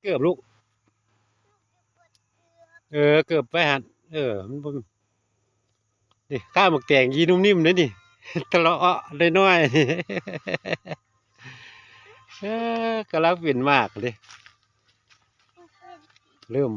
ເກີບລູກ ເອີ ເກີບໄປຫັ້ນ ເອີ ມັນບໍ່ ນີ້ ຂ້າໝາກແຕງຢີນຸ່ມນິ້ມເດ້ນີ້ ຕະເລາະເອາະນ້ອຍໆ ເອີ ກຳລັງເປັນໝາກເດ້ ເລີ່ມ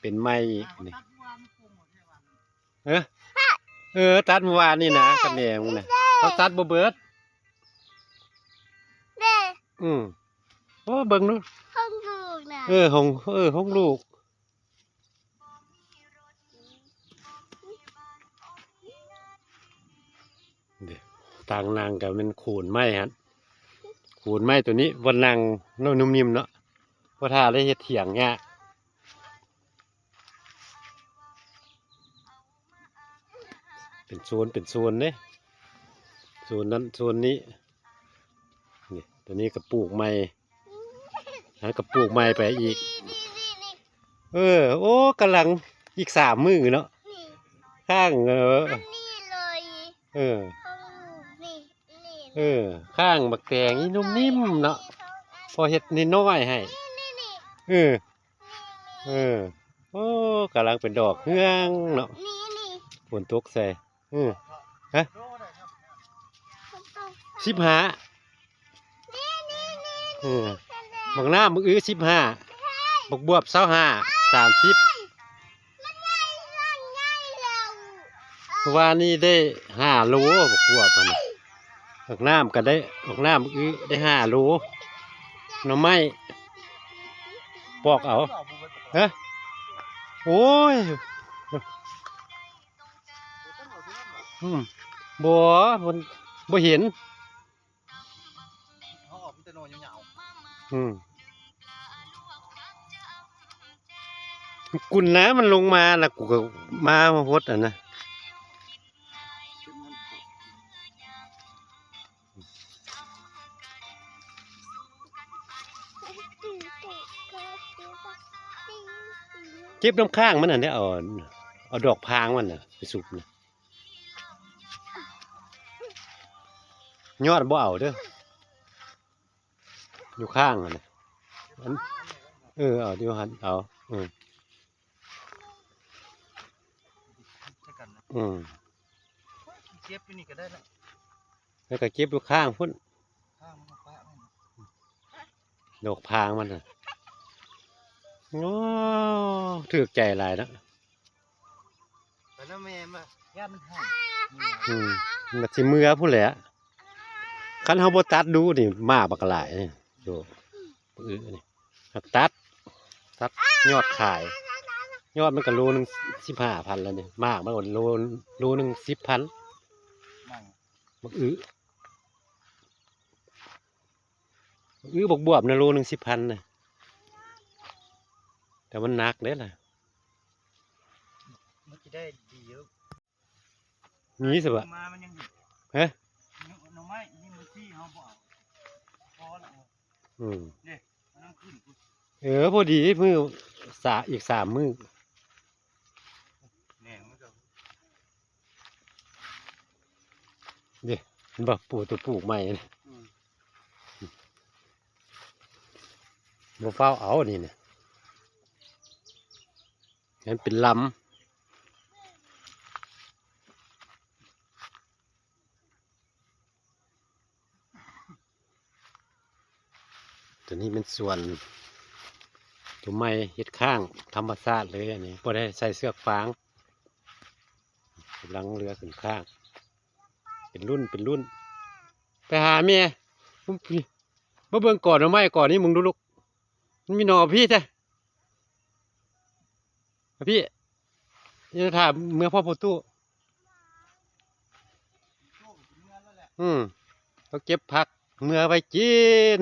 ເປັນໃໝ່ອີກນີ້. ເອີ ເອີ ຕັດມື້ວານນີ້ນະ ຂະແໜງນະ ເຂົາຕັດບໍ່ເບິດ ເດ້ ອືມ ໂອ້ ເບິ່ງດູ ຂອງລູກນະ ເອີ ຂອງ ເອີ ຂອງລູກ ເດ້ ຕາງນັ່ງກໍແມ່ນໂຄນໄມ້ຫັ້ນ ໂຄນໄມ້ໂຕນີ້ ບ່ອນນັ່ງເນາະ ນຸ່ມນິ້ມເນາະ ເພາະຖ້າໄດ້ເຮັດຖຽງຍາກ. ເປັນໂຊນ ເປັນໂຊນເດ້ ໂຊນນັ້ນໂຊນນີ້ ນີ້ ໂຕນີ້ກໍປູກໃໝ່ ຫັ້ນກໍປູກໃໝ່ໄປອີກ ເອີ ໂອ້ ກຳລັງອີກສາມມື້ເນາະ ຂ້າງ ເອີ ເອີ ເອີ ຂ້າງບັກແຕງອີ່ນຸ່ມນິ້ມເນາະ ພໍເຮັດນ້ອຍໆໃຫ້ ເອີ ເອີ ໂອ້ ກຳລັງເປັນດອກເຮືອງເນາະ ຝົນຕົກໃສ່ ເອີ ຮະ ສິບຫ້າ ເອີ ບັກໜາມບັກອຶສິບຫ້າ ບັກບວບຊາວຫ້າ ສາມສິບ ເມື່ອວານນີ້ໄດ້ຫ້າໂລ ບັກບວບຫັ້ນນະ ບັກໜາມກໍໄດ້ ບັກໜາມອຶໄດ້ຫ້າໂລ ໜໍ່ໄມ້ປອກເອົາ ຮະ ໂອ້ຍ ອືມ ບໍ່ ມັນບໍ່ເຫັນ ເຮົາອອກມີແຕ່ໜໍ່ຍາວໆ ອືມ ກຸນນະ ມັນລົງມາລະ ກູກໍມາຫົດຫັ້ນນະ ເກັບນຳຂ້າງມັນຫັ້ນເດ້ ເອົາ ເອົາດອກພາງມັນນະໄປສຸບນະ ຍອດບໍ່ເອົາເດີ້ ຢູ່ຂ້າງຫັ້ນນະ ອັນ ເອີ ເອົາຢູ່ຫັ້ນ ເອົາ ເອີ ອືມ ເກັບຢູ່ນີ້ກໍໄດ້ລະ ແລ້ວກໍເກັບຢູ່ຂ້າງພຸ້ນ ຂ້າງມັນປະໄວ້ ດອກພາງມັນນະ ໂອ້ ຖືກໃຈຫຼາຍເນາະ ໄປນຳແມ່ມາ ຢ້ານມັນຫາຍ ອືມ ມັນຊິເມືອພຸ້ນແຫຼະ ຄັນເຮົາບໍ່ຕັດດູນີ້ ໝາກບັກຫຼາຍນີ້ ໂອ້ ມື້ນີ້ ຕັດ ຕັດຍອດຂາຍ ຍອດມັນກໍໂລໜຶ່ງສິບຫ້າພັນແລ້ວນີ້ ໝາກມັນກໍໂລ ໂລໜຶ່ງສິບພັນ ໝາກອຶ ອື ບັກບວບນະ ໂລໜຶ່ງສິບພັນນະ ແຕ່ມັນໜັກເດ້ລະ ມັນຊິໄດ້ດີຢູ່ ມີຊະບະ ມາມັນຍັງຢູ່ ຮະ ໜໍ່ໄມ້ນີ້ມັນຊີ້ເຮົາບໍ່ເອົາ ພໍລະ ອືມ ເດ້ ມັນນຳຂຶ້ນ ເອີ ພໍດີມື້ສາ ອີກສາມມື້ ແໜງມັນກໍ ເດ້ ເຫັນບໍ່ ປູກ ໂຕປູກໃໝ່ນີ້ ອືມ ບໍ່ຟ້າວເອົານີ້ນະ ໃຫ້ມັນເປັນລຳ ຕົວນີ້ແມ່ນສວນຕົວໃໝ່ ເຮັດຄ້າງທຳມະຊາດເລີຍ ອັນນີ້ບໍ່ໄດ້ໃສ່ເຊືອກຟາງ ກຳລັງເລືອຂຶ້ນຄ້າງ ເປັນລຸ້ນເປັນລຸ້ນ ໄປຫາແມ່ ມາເບິ່ງກອນໜໍ່ໄມ້ກອນນີ້ ມຶງດູລູກ ມັນມີໜໍ່ພີ້ແທ້ ມາພີ້ ຢ່າຖາມເມືອພໍ່ພໍ່ຕູ້ ອືມ ເຂົາເກັບຜັກເມືອໄວ້ກິນ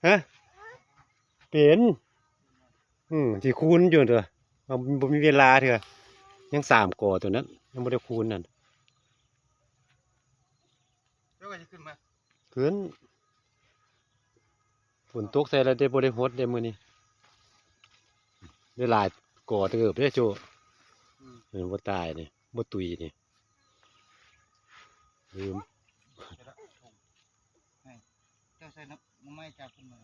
ຮະ ເປັນ ອືມ ຊິຄູນຢູ່ຕົວະ ເຮົາບໍ່ມີເວລາເທື່ອ ຍັງສາມກໍຕົວນັ້ນ ຍັງບໍ່ໄດ້ຄູນນັ້ນ ເຈົ້າກໍຊິຂຶ້ນມາ ຂຶ້ນ ຝົນຕົກໃສ່ແລ້ວເດ້ ບໍ່ໄດ້ຫົດເດ້ມື້ນີ້ ໄດ້ຫຼາຍກໍເຕີບເດ້ໂຈ້ ອືມ ເອີ ບໍ່ຕາຍນີ້ ບໍ່ຕຸຍນີ້ ລືມ ເຈົ້າໃສ່ໜໍ່ໄມ້ຈາກຂຶ້ນມາ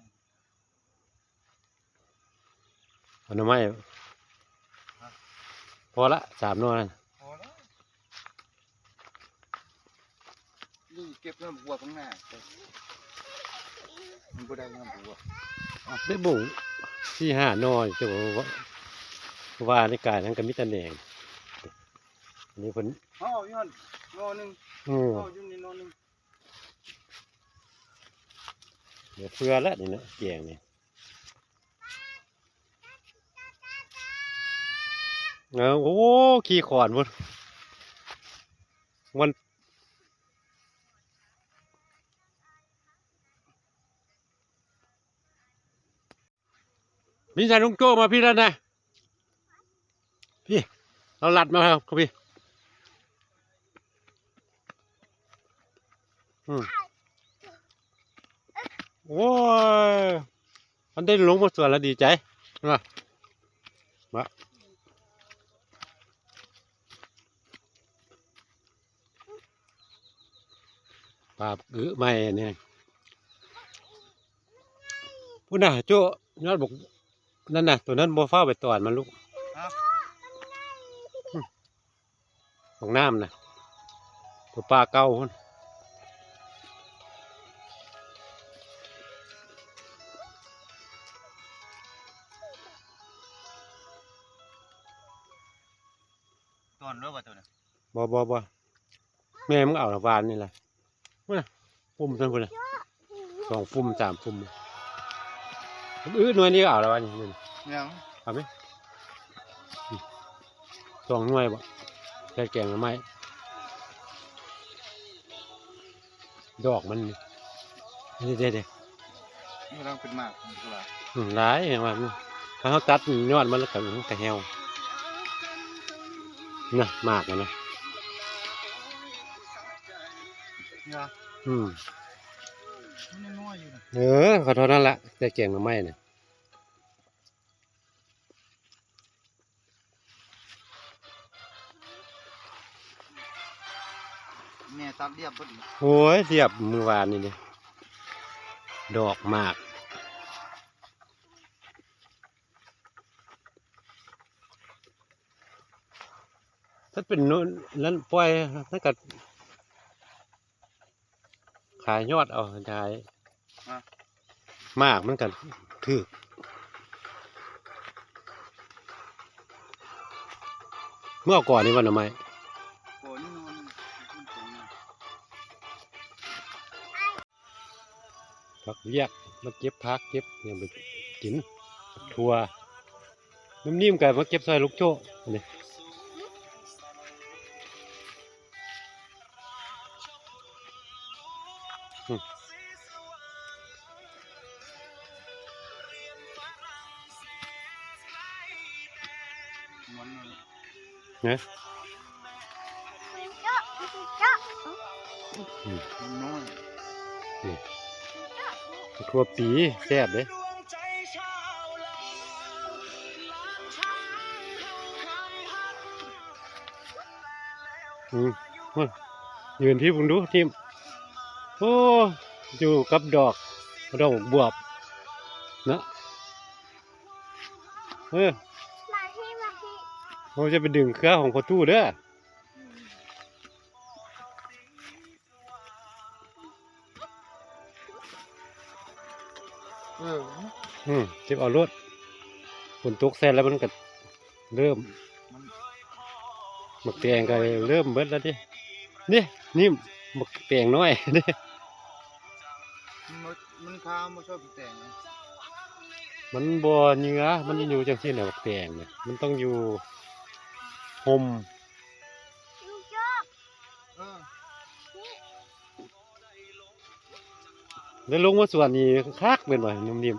ເອົາໜໍ່ໄມ້ ພໍລະ ສາມໜໍ່ນັ້ນ ພໍແລ້ວ. ນີ້ເກັບນ້ຳບົວຂ້າງໜ້າ ມັນບໍ່ໄດ້ນ້ຳບົວ ໄດ້ບົ້ງສີ່ຫ້າໜໍ່ຢູ່ ແຕ່ວ່າ ວ່າໃນກາຍນັ້ນກໍມີແຕ່ແໜງ ອັນນີ້ເພິ່ນ ເອົາຢູ່ຫັ້ນໜໍ່ໜຶ່ງ ເອີ ເອົາຢູ່ນີ້ໜໍ່ໜຶ່ງ ເຫຼືອເຟືອແລ້ວນີ້ນະ ແກງນີ້. ເອີ ໂອ້ ຂີ້ຂອນພຸ້ນ ມັນ ມີໃສລຸງໂຈ້ມາພີ້ແລ້ວນະ ພີ້ ລາວລັດມາແລ້ວ ເຂົ້າພີ້ ອືມ ໂອ້ຍ ມັນໄດ້ລົງມາສວນແລ້ວດີໃຈ ມາ ມາ. ປາບອຶໄມ້ນີ້ ພຸ້ນນະ ໂຈ້ ຍອດບັກນັ້ນນະ ໂຕນັ້ນບໍ່ຟ້າວໄປຕອນມັນລູກ ຮະ ບັກນ້ຳນະ ໂຕປາເກົ່າພຸ້ນ ຕອນເລີຍບໍ່ໂຕນະ ບໍ່ ບໍ່ ບໍ່. ແມ່ມັນເອົາລະວານນີ້ລະ ພຸ້ນນະ ປຸ່ມຊັ້ນພຸ້ນນະ ສອງປຸ່ມສາມປຸ່ມ ອື ໜ່ວຍນີ້ກໍເອົາລະວານນີ້ ຍັງ ເອົາໄໝ ສອງໜ່ວຍບໍ່ ໃສ່ແກງໜໍ່ໄມ້ ດອກມັນນີ້ ເດ້ໆໆ ກຳລັງເປັນໝາກ ອືມ ຫຼາຍແຮງວ່າ ຖ້າເຮົາຕັດຍອດມັນແລ້ວກໍ ມັນກໍແຫ້ວນະ ໝາກນະ ອືມ ມັນຍັງນ້ອຍຢູ່ນະ ເອີ ກໍເທົ່ານັ້ນລະ ແຕ່ແກງໜໍ່ໄມ້ນະ. ແມ່ຕັດລຽບເບິດ ໂອ້ຍ ລຽບມື້ວານນີ້ເດ້ ດອກໝາກ ຖ້າເປັນໂນນນັ້ນປ່ອຍ ນັ້ນກໍ ຂາຍຍອດເອົາ ຂາຍ ຮະ ໝາກມັນກໍຖືກ ເມື່ອເອົາກ່ອນນີ້ວ່າໜໍ່ໄມ້ ກ່ອນນີ້ນອນ ມັນຕົງນະ ພັກວຽກ ມາເກັບຜັກເກັບຫຍັງໄປກິນ ຖົ່ວ ໜຸ່ມນິ່ມກໍມາເກັບຊ່ອຍລູກໂຈ້ ນີ້. ອືມ ມັນ ນະ ອືມ ມັນນ້ອຍ ນີ້ ຖົ່ວປີແຊບເດ້. ອືມ ພຸ້ນ ຢືນພີ້ເບິ່ງດູ ທີມ ໂອ້ ຢູ່ກັບດອກ ດອກບວບເນາະ ເອີ ມາພີ້ ມາພີ້ ໂອ້ ຢ່າໄປດຶງເຄືອຂອງພໍ່ຕູ້ເດີ. ເອີ ອືມ ເກັບເອົາໂລດ ຝົນຕົກໃສ່ແລ້ວມັນກໍເລີ່ມ ມັນ ໝາກແຕງກໍເລີ່ມເບິດແລ້ວຕິ ນີ້ ນີ້ ໝາກແຕງນ້ອຍນີ້ ມັນ ມັນຄາບໍ່ຊອບແຕງ ມັນບໍ່ເຫຍື່ອ ມັນຢູ່ຈັ່ງຊີ້ນະ ໝາກແຕງນະ ມັນຕ້ອງຢູ່ຮົ່ມ. ເອີ ແລ້ວລົງມາສວນນີ້ຄັກແມ່ນບໍ່ ໜຸ່ມນິ່ມ?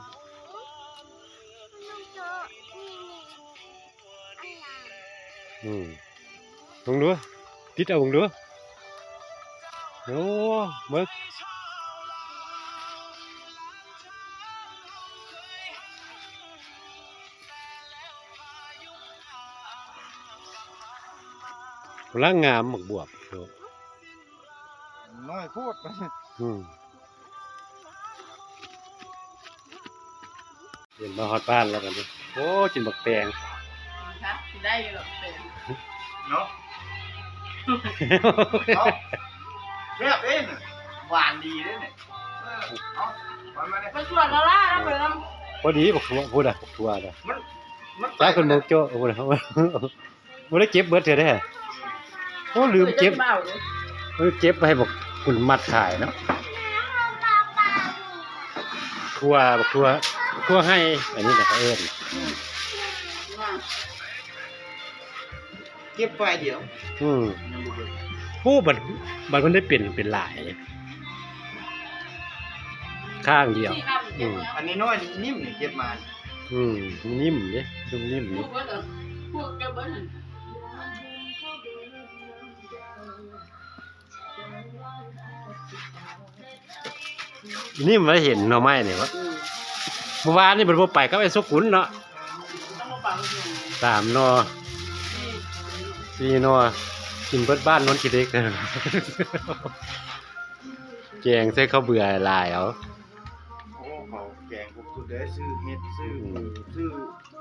ອືມ ເບິ່ງດູ ຕິດເອົາເບິ່ງດູ ໂອ້ ເບິ່ງ ກຳລັງງາມໝາກບວບ ນ້ອຍໂພດ ອືມ ເຫັນມາຮອດບ້ານແລ້ວບັດນີ້ ໂອ້ ກິນບັກແຕງ ຮະ ຊິໄດ້ຢູ່ດອກແຕງເນາະ ເນາະ ແຊບເດ້ ຫວານດີເດ້ນີ້ ເອີ ເອົາ ໄປມາເດ້ ໄປສວນລະລານຳ ພໍດີບັກຖົ່ວພຸ້ນນະ ບັກຖົ່ວນະ ມັນ ມັນ ໃສ່ຄົນເມືອງໂຈ້ພຸ້ນນະ ບໍ່ໄດ້ເກັບເບິດເທື່ອເດ້ ໂອ້ ລືມເກັບ ເອີ ເກັບໄວ້ໃຫ້ບັກກຸນມັດຂາຍເນາະ ຖົ່ວ ບັກຖົ່ວ ຖົ່ວໄຮ່ ອັນນີ້ນະເຂົາເອີ້ນ ເກັບໄວ້ດຽວ ອືມ ຍັງບໍ່ເບິດ ໂອ້ ບັດ ບັດມັນໄດ້ເປັນ ເປັນຫຼາຍເດ້ ຂ້າງດຽວ ອືມ ອັນນ້ອຍໆນີ້ ນີ້ເກັບມາ ອືມ ນີ້ເດ້ ນຸ້ມນີ້ ນີ້ມັນເຫັນໜໍ່ໄມ້ນີ້ວະ ອືມ ມື້ວານນີ້ມັນບໍ່ໄປກັບໄອ້ສຸກຸນເນາະ ສາມໜໍ່ ສີ່ໜໍ່ ກິນເບິດບ້ານໂນນຂີ້ເຫຼັກ ແກງໃສ່ເຂົ້າເບືອຫຼາຍເອົາ ໂອ້ ເຂົາແກງຄົບຊຸດເດ້ ຊື້ເຫັດ ຊື້ ອືມ ໝູ ຊື້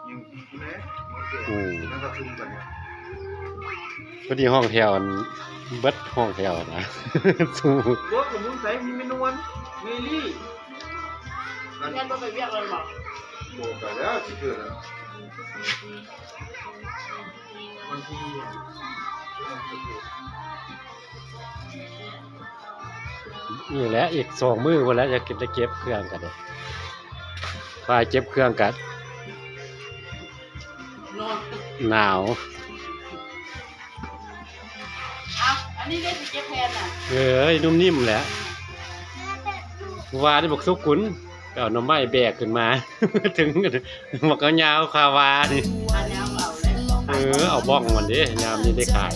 ຫຍັງແດ່ ອືມ ມັນກະຊຸມກັນ ພໍດີຫ້ອງແຖວ ອັນ ເບິດຫ້ອງແຖວນະ ສູ້ ໂອ້ ຂະມຸນໃສ ມີແມ່ນວນ ເມລີ ອັນ ແມ່ນບໍ່ໄປວຽກແລ້ວບໍ? ບໍ່ໄປແລ້ວ ຊິເກີດແລ້ວ ວັນທີ ນີ້ແຫຼະ ອີກສອງມື້ພຸ້ນແຫຼະ ຈະໄດ້ເກັບເຄື່ອງກັນເດ້ ຝ່າຍເກັບເຄື່ອງກັນ ໜາວ ເອົາ ອັນນີ້ເດ້ ຊິເກັບແທນນະ ເອີຍ ນຸ້ມນິ້ມແຫຼະ ວານນີ້ບັກສຸກຸນ ໄປເອົາໜໍ່ໄມ້ແບກຂຶ້ນມາ ເຖິງບັກຍາວຄາວານີ້ ເອີ ເອົາບ້ອງມັນເດ້ ຍາມນີ້ໄດ້ຂາຍ